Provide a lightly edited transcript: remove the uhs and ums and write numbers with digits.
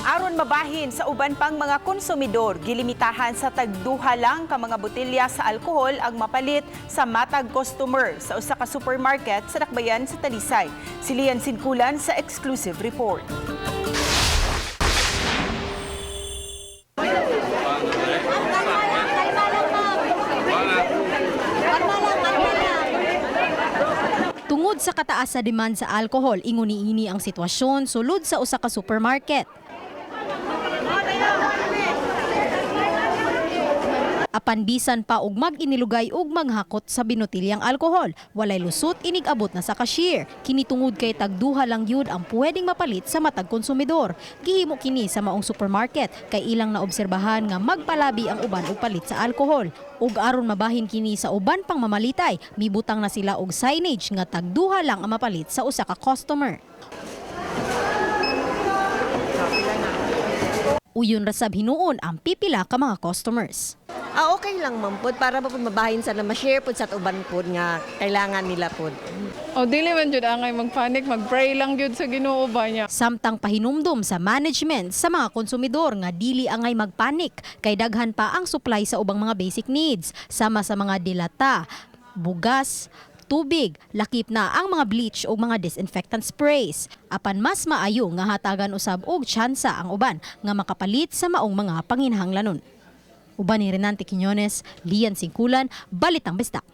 Aron mabahin sa uban pang mga konsumidor, gilimitahan sa tagduha lang ka mga botelya sa alkohol ang mapalit sa matag customer sa usa ka supermarket sa Dakbayan sa Talisay. Si Lian Sinkulan sa exclusive report. Tungod sa kataas sa demand sa alkohol, ingon niini ang sitwasyon sulod sa usa ka supermarket. Apan bisan pa og mag-inilugay og maghakot sa binutilyang alkohol, walay lusot inig-abot na sa cashier. Kini tungod kay tagduha lang yun ang pwedeng mapalit sa matag konsumidor. Gihimo kini sa maong supermarket kay ilang naobserbahan nga magpalabi ang uban og palit sa alkohol. Ug aron mabahin kini sa uban pang mamalitay, mibutang na sila og signage nga tagduha lang ang mapalit sa usa ka customer. Uyon ra sab hinuon ang pipila ka mga customers. Ah, okay lang man pod para pa pod mabahin sa na ma-share pod sa uban pod nga kailangan nila pod. O dili man jud angay magpanic, magpray lang jud sa Ginoo ba niya. Samtang pahinumdom sa management sa mga konsumidor nga dili angay magpanik kay daghan pa ang supply sa ubang mga basic needs sama sa mga dilata, bugas, tubig, lakip na ang mga bleach o mga disinfectant sprays. Apan mas maayo nga hatagan usab og tsansa ang uban nga makapalit sa maong mga panginhanglanon. Uban ni Renante Quiñones, Lian Singkulan, Balitang Bisdak.